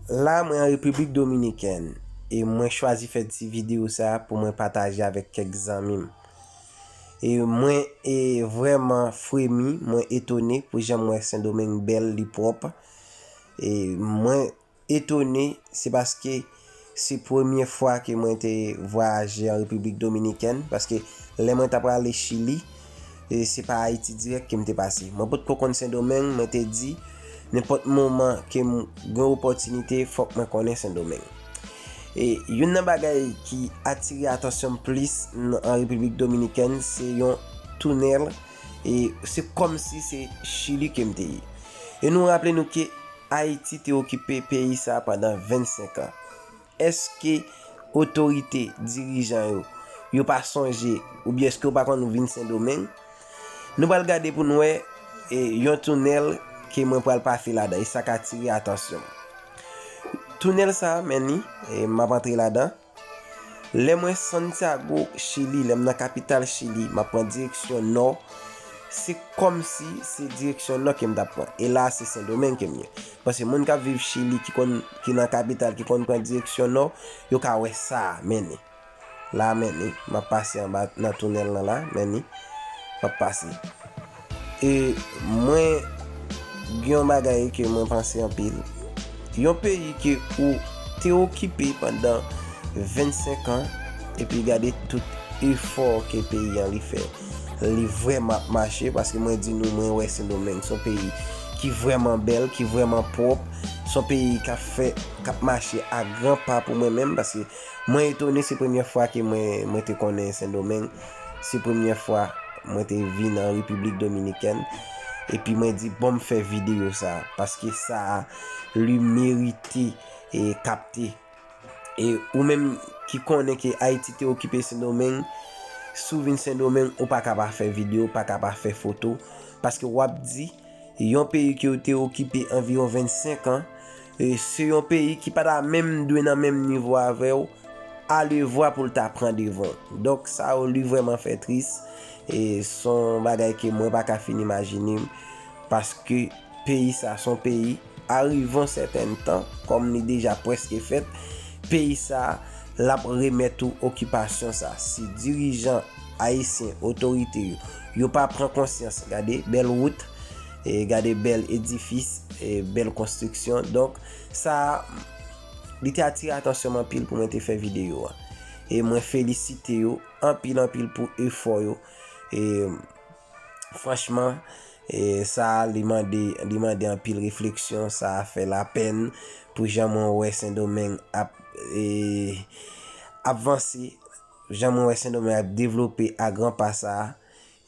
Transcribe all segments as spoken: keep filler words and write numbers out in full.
La mwen an Repiblik Dominikèn e mwen chwazi fè ti videyo sa pou mwen pataje avèk kèk zanmi m. E mwen e vrèman fremi, mwen etone pou jan m wè Sendomeng bèl, li pwòp. E mwen etone, se paske se premye fwa ke mwen te vwayaje an Repiblik Dominikèn, paske lè mwen ta prale Chili, e se pa Ayiti dirèk ke m te pase. Mwen potko konn Sendomeng, mwen te di, nenpòt moman ke m gen opòtinite, fòk mwen konnen Sendomeng. E youn nan bagay ki atire atansyon m plis nan, an Repiblik Dominikèn, se yon tounèl, e se kòmsi se Chili ke m te ye. E nou raple nou ke Ayiti te okipe peyi sa a pandan vennsenk an. Èske otorite, dirijan yo, yo pa sonje, oubyen èske yo pa konn vin Sendomeng? Nou pral gade pou n wè, e, yon tounèl ke mwen pral pase ladan, e sa ka atire atansyon m. Tounèl sa a, men li, e, m ap antre ladan. Lè mwen Santiago, Chili, lè m nan kapital Chili, m ap pran direksyon nò, se kòmsi se direksyon nò ke m t ap pran. E la a, se Sendomeng ke m ye. Paske moun k ap viv Chili, ki konn, ki nan kapital, ki konn pran direksyon nò, yo ka wè sa a, men li. La a, men li. M ap pase anba nan tounèl lan la, men li. M ap pase. E mwen gen yon bagay ke mwen panse anpil. Yon peyi ke ou te okipe pandan vennsenk an, epi gade tout efò ke peyi an li fè. Li vrèman ap mache, paske mwen di nou, mwen wè Sendomeng, se yon peyi ki vrèman bèl, ki vrèman pwòp, se yon peyi k ap fè, k ap mache a gran pa pou mwen menm, paske mwen etone, se premye fwa ke mwen, mwen te konnen Sendomeng, se premye fwa mwen te vin an Repiblik Dominikèn, epi mwen di, bon, m fè videyo sa, paske sa a, li merite, e, kapte. E ou menm ki konnen ke Ayiti te okipe Sendomeng, si w vin Sendomeng, ou pa ka pa fè videyo, ou pa ka pa fè foto, paske w ap di, yon peyi ke w te okipe anviwon vennsenk an, e se yon peyi ki pa ta menm dwe nan menm nivo avè w, alevwa pou l ta pran devan w. Donk, sa yo, li vrèman fè tris, e se yon bagay ke mwen pa ka fin imajine m, paske peyi sa, se yon peyi, arive yon sèten tan, kòm li deja prèske fèt, peyi sa, l ap remèt ou okipasyon sa. Si dirijan ayisyen, otorite yo, yo pa pran konsyans, gade bèl wout, e gade bèl edifis, e bèl konstriksyon. Donk, sa, li te atire atansyon m anpil pou mwen te fè videyo a. E mwen felisite yo anpil, anpil pou efò yo. E franchman, e sa, li mande, li mande anpil refleksyon, sa fè lapèn pou jan mwen wè Sendomeng ap, e, ap vanse, jan mwen wè Sendomeng ap devlope a gran pa sa.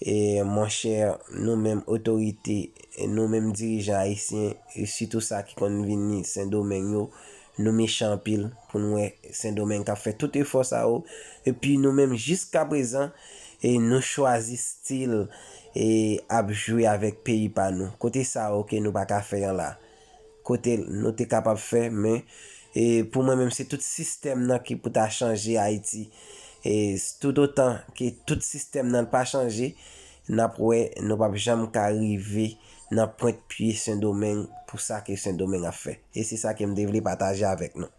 E, monchè, nou menm otorite, e nou menm dirijan ayisyen, e sitou sa ki konn vini Sendomeng yo, nou mechan anpil pou n wè Sendomeng k ap fè tout efò sa yo. Epi nou menm jiskaprezan, e nou chwazi stil, e ap jwe avèk peyi pa nou. Kote sa yo ke nou pa ka fè an la? Kote l nou te kapab fè, men, e pou mwen menm, se tout sistèm nan ki pou ta chanje Ayiti. E toutotan ke tout sistèm nan pa chanje, n ap wè nou p ap janm ka rive nan pwent pye Sendomeng pou sa ke Sendomeng ap fè. E se sa ke m te vle pataje avèk nou.